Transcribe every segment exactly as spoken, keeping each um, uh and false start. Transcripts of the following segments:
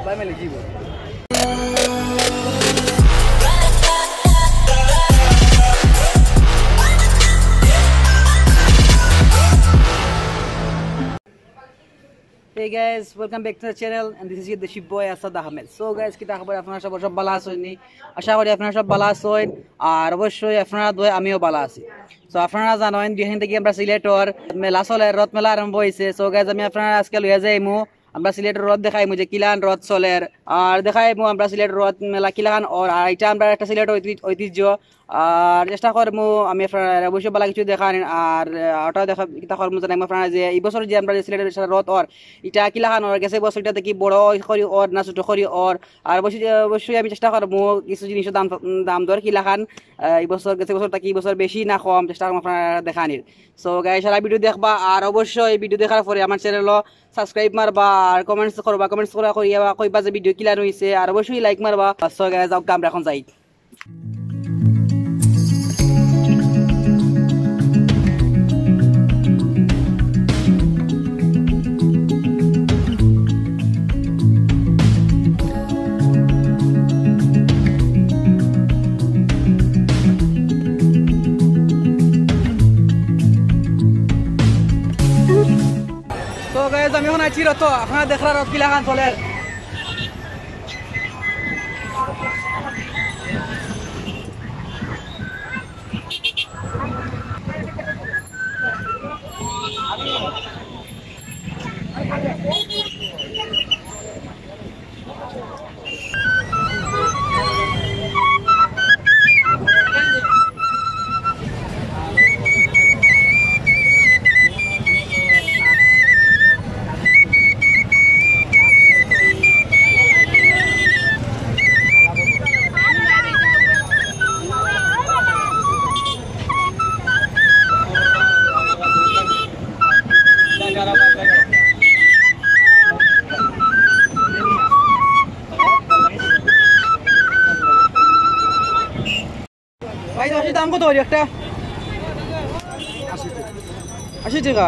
বাই মেলে জীবন। Hey guys, welcome back to the channel and this is your Deshi boy Asad Ahmed. So guys, কিতা খবর? আপনারা সব, সব ভালা আছইন নি? আশা করি আপনারা সব ভালা আছইন। আর অবশ্যই আপনারা দোয়ায় আমিও ভালা আছি। So আপনারা জানইন, দুই দিন থাকি আমরা সিলেটর মেলা চলের, রথ মেলা আরম্ভ অইছে। So guys, আমি আপনারারে আজকে লইয়া যাইমু আমরা সিলেটর রথ দেখাইমু যে কিলান রথ চলের, আর দেখাইমু আমরা সিলেটর রথ মেলা কিলাখান অর, আর ইটা আমরা একটা সিলেটর ঐতি-, ঐতিহ্য। আর চেষ্টা করমু আমি আপনারারে অবশ্যই ভালা কিছু দেখানির, আর, আহ, ওটাও দেখা, কিতা করমু জানাইমু আপনারারে যে এই বছর যে আমরা যে সিলেটর রথ অর, ইটা কিলাখান অর, গেছে বছর ইটা থাকি বড় করি অর না ছোট করি অর, আর অবশ্যই, অবশ্যই আমি চেষ্টা করমু কিছু জিনিসর দাম, দাম দর কিলাখান, আহ, এই বছর গেছে বছর থাকি এই বছর বেশি না কম চেষ্টা করমু আপনারারে দেখানির। So guys, সারা ভিডিও দেখবা, আর অবশ্যই ভিডিও দেখার পরে আমার চ্যানেলও সাবস্ক্রাইব মারবা, আর কমেন্টস করবা, কমেন্টস করা করিয়া কইবা যে ভিডিও কিলান অইছে, আর অবশ্যই লাইক মারবা। So guys, যাও আমরা এখন যাই। So guys, আমি এখন আছি রথ, আপনারা দেখরা রথ কিলাখান চলের। ভাই, দশটির দাম কত করি একটা? আশি টাকা।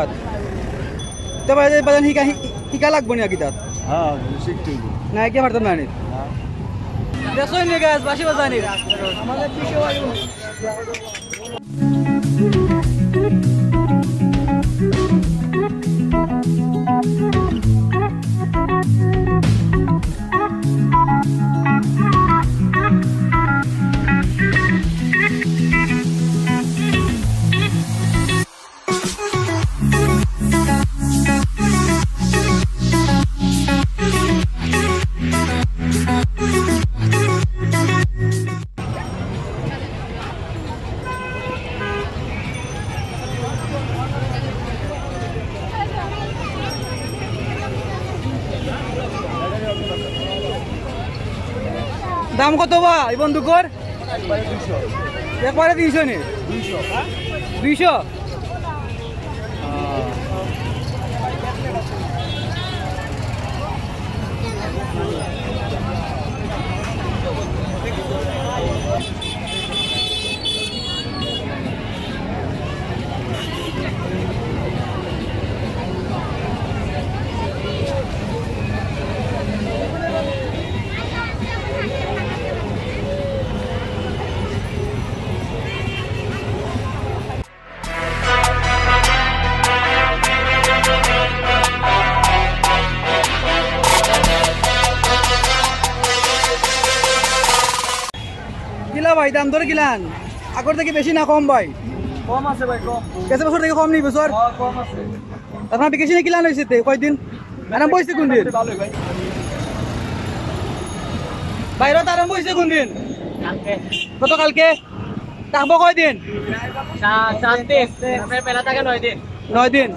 তো ভাই, এই বাজান হিকা, হি-, হিকা লাগবো নি আগে তার? হ্যাঁ, শিখতে হইব। না, একে পারতাম না নি। হ্যাঁ। দেখছো নি গাছ, বাঁশি বাজানি। আমাদের দিকে দাম কত বা এই বন্দুকর? একবারে তিনশো নি? দুইশো। কিলা ভাই, দাম দর কিলান? আগর থাকি বেশি না কম ভাই? কম আছে ভাই, কম। গেছে বছর থাকি কম নি বছর? হ্যাঁ, কম আছে। আপনার বিকেশনে কিলান অইছে তে কয়দিন? আরম্ভ অইছে কোন দিন? ভালোই ভাই। বাইরে তো আরম্ভ অইছে কোন দিন? কালকে। গতকালকে? থাকবো কয়দিন? চা-, চার দিন। আপনার মেলা থাকে নয় দিন। নয় দিন।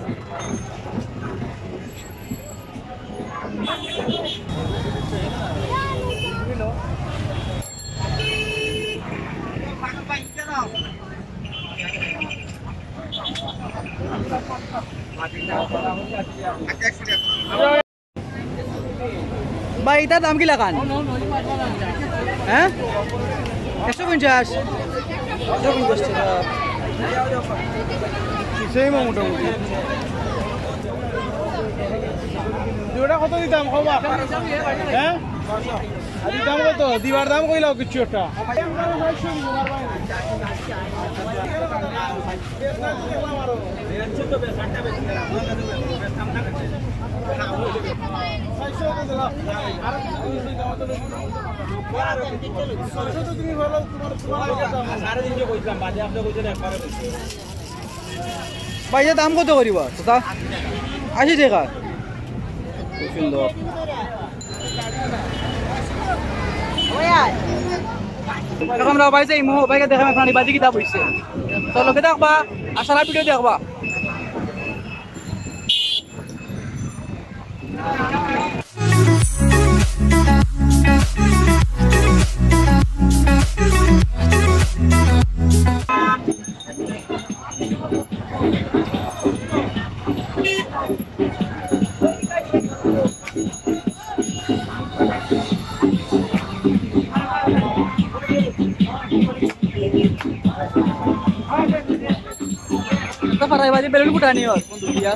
ভাই, ইটার দাম কিলাখান? হ্যাঁ? একশো পঞ্চাশ। একশো পঞ্চাশ টাকা। Same মোটামুটি। ওটা কত দিতাম, কবা? হ্যাঁ? আর দাম কত? দিবার দাম কইলাও কিচ্ছু একটা। সাড়ে তিনশো কইছিলাম, বাদে আপনি কইছেন একবারে কইছি। ভাই, এর দাম কত করিবা? কত? আশি টাকা। খুব সুন্দর। এখন আমরা ভাই যাইমু, ভাইকে দেখাম এখন বাজি কিতা বইছে। তো লগে থাকবা, আর সারা ভিডিও দেখবা। তো ফারাই বাজি বেলুন ফুটানি হয়, বন্ধু, দিয়া।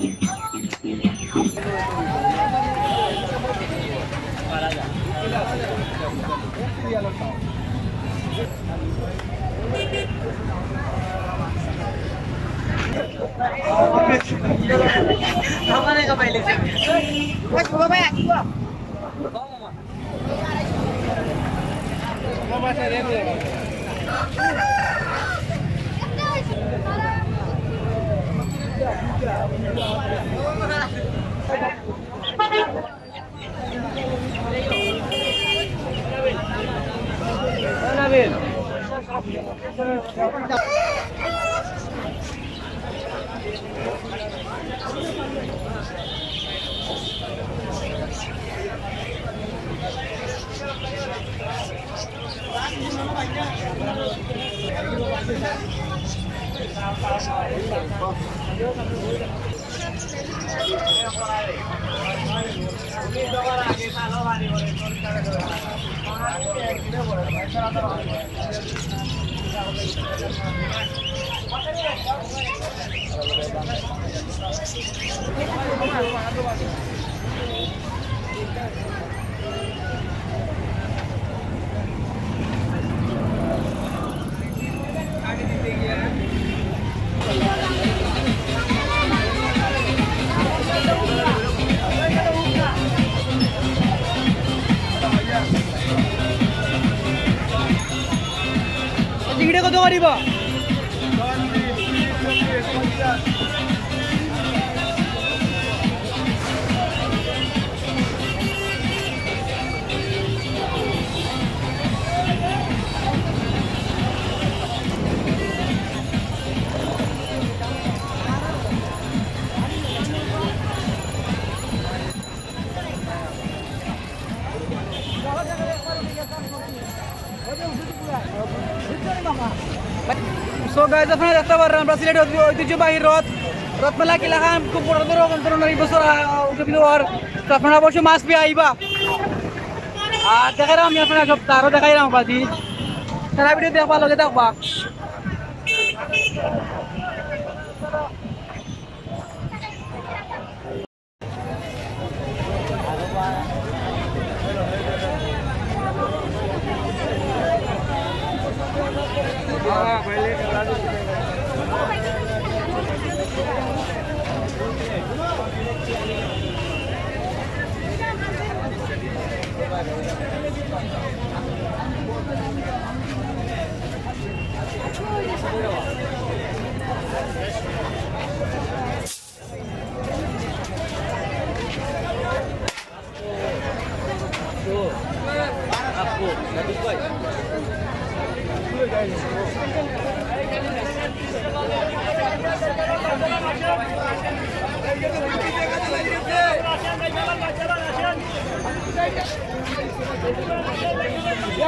চিংড়ি কত করিবা? So guys, আপনারা দেখতে পারেন আমরা সিলেটের ঐতি-, ঐতিহ্যবাহী রথ, রথমেলা কিলাখান খুব বড় ধরনের এই বছর, আহ, উদযাপিত হওয়ার। তো আপনারা অবশ্যই মাছ পেয়ে আইবা। আর দেখাইলাম আমি আপনারা সব, আরো দেখাইলাম বাজি। সারা ভিডিও দেখবা, লগে থাকবা।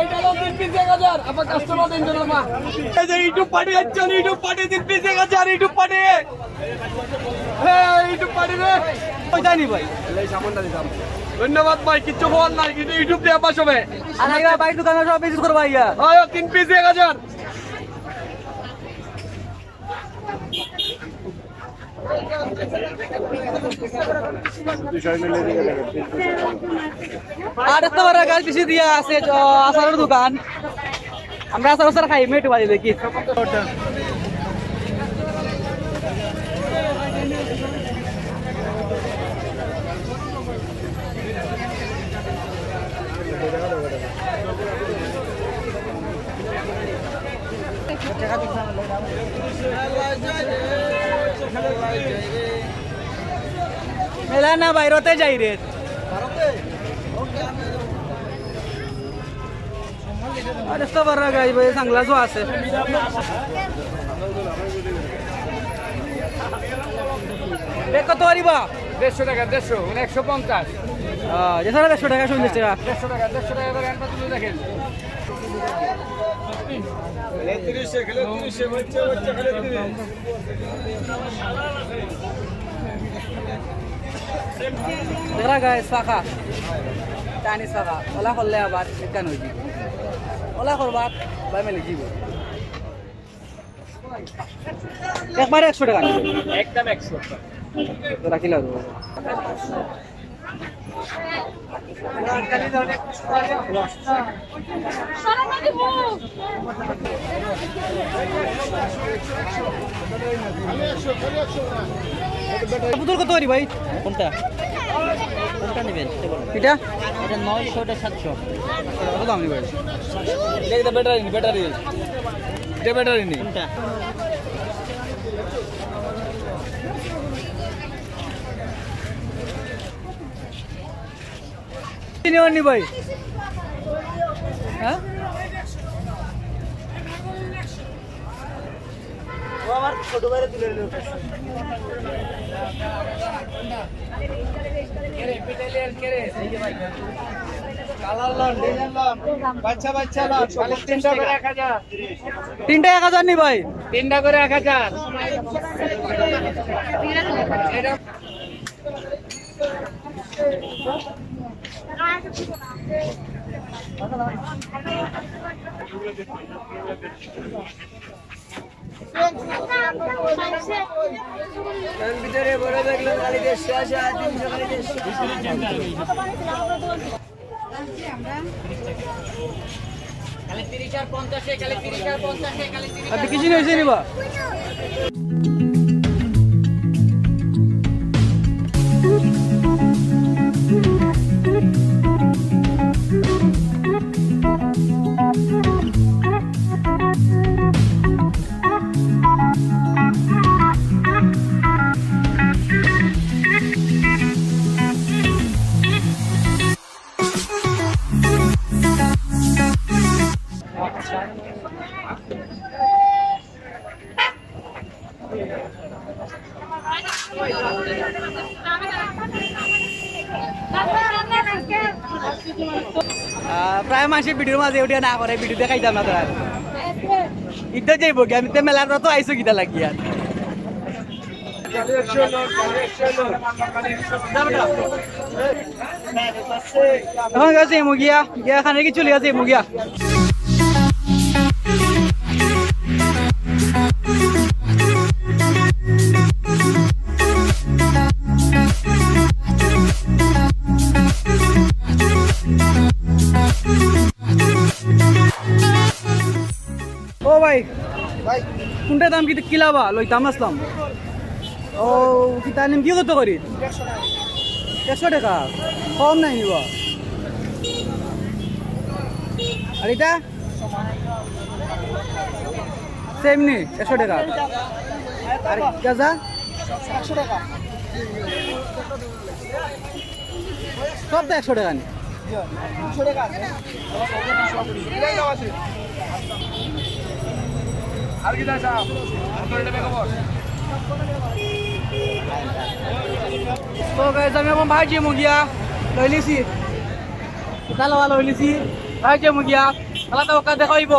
এইটা হলো তিন পিস এক হাজার, আবার কাস্টমার তিনজন আমার। এই যে ইউটিউব পার্টি আসছেন, ইউটিউব পার্টি তিন পিস এক হাজার, ইউটিউব পার্টি। হ্যাঁ, ইউটিউব পার্টি রে। ওই জানি ভাই। এই সামানটা দিতাম। ধন্যবাদ ভাই, কিচ্ছু বলার নাই, কিন্তু ইউটিউব দিয়ে পাস হবে। আর আইবা ভাই, দোকানে সব ভিজিট করবা আইয়া। আয়, তিন পিস এক হাজার। আর একটা বড় গাছ বেশি দিয়া আছে, জ-, আচারর দোকান। আমরা আচার আচার খাই, মেটু বাড়ি দেখি। মেলা না বাইরতে যাই রে। আরে তো বারা গাই ভাই, সাংলাসও আছে। বেগ কত পারিবা? দেড়শো টাকা, দেড়শো, মানে একশো পঞ্চাশ। আহ, যে সারা দেড়শো টাকা, চল্লিশ টাকা। দেড়শো টাকা, দেড়শো টাকা করে আনবা তুমি দেখেন। দেখরা গাইস, ফাঁকা। চাইনিজ ফাঁকা। ওলা করলে আবার বিজ্ঞান হইবে। ওলা করবা, ভাই মিলে দিব। একবারে একশো টাকা নিবে। একদম একশো। তো রাখিলাও। বোতল কত করি ভাই? কোনটা? কোনটা নেবেন? এটা? এটা নয়শো, এটা সাতশো। কত দাম নিবে? এটা ব্যাটারি নি, ব্যাটারি। এটা ব্যাটারি নি। কোনটা? চিনি অনি ভাই? হ্যাঁ? ও আমার ছোট ভাইরে তুলে নিল। কালার লন, ডিজাইন লন, বাচ্চা বাচ্চা লন, খালি তিনটা করে এক হাজার। তিনটা এক হাজার নি ভাই? তিনটা করে এক হাজার। এটা ভিতরে বড় দেখলাম খালি দেড়শো, আশি, আর তিনশো, খালি দেড়শো। খালি তিরিশ আর পঞ্চাশে, খালি তিরিশ আর পঞ্চাশে, খালি তিরিশ আর আপনি কিছু নিয়েছেন বা? আহ, প্রায় মাসে ভিডিওর মাঝে উঠিয়া না করে, ভিডিও দেখাইতাম না তারা। ইদ্যা যাইব কি, আমি তো মেলার তো আইসো কিতা লাগি আর। এখন গেছে মুগিয়া, গিয়া খানে কি চলে গেছে মুগিয়া। ও ভাই, ভাই। কোনটা দাম কি কিলা বা? লইতাম আসলাম। ও, কিতা নিমকি কত করি? একশো টাকা। কম নাই নিবা? আর এটা? সেম নি, একশো টাকা। আর গাজা? একশো টাকা। সব তো একশো টাকা নি। তো গাইস, আমি এখন ভাই যে মুগিয়া লইলিছি, কিতা লওয়া লইলিছি, ভাই যে মুগিয়া, তাহলে তো ওকে দেখা হইব।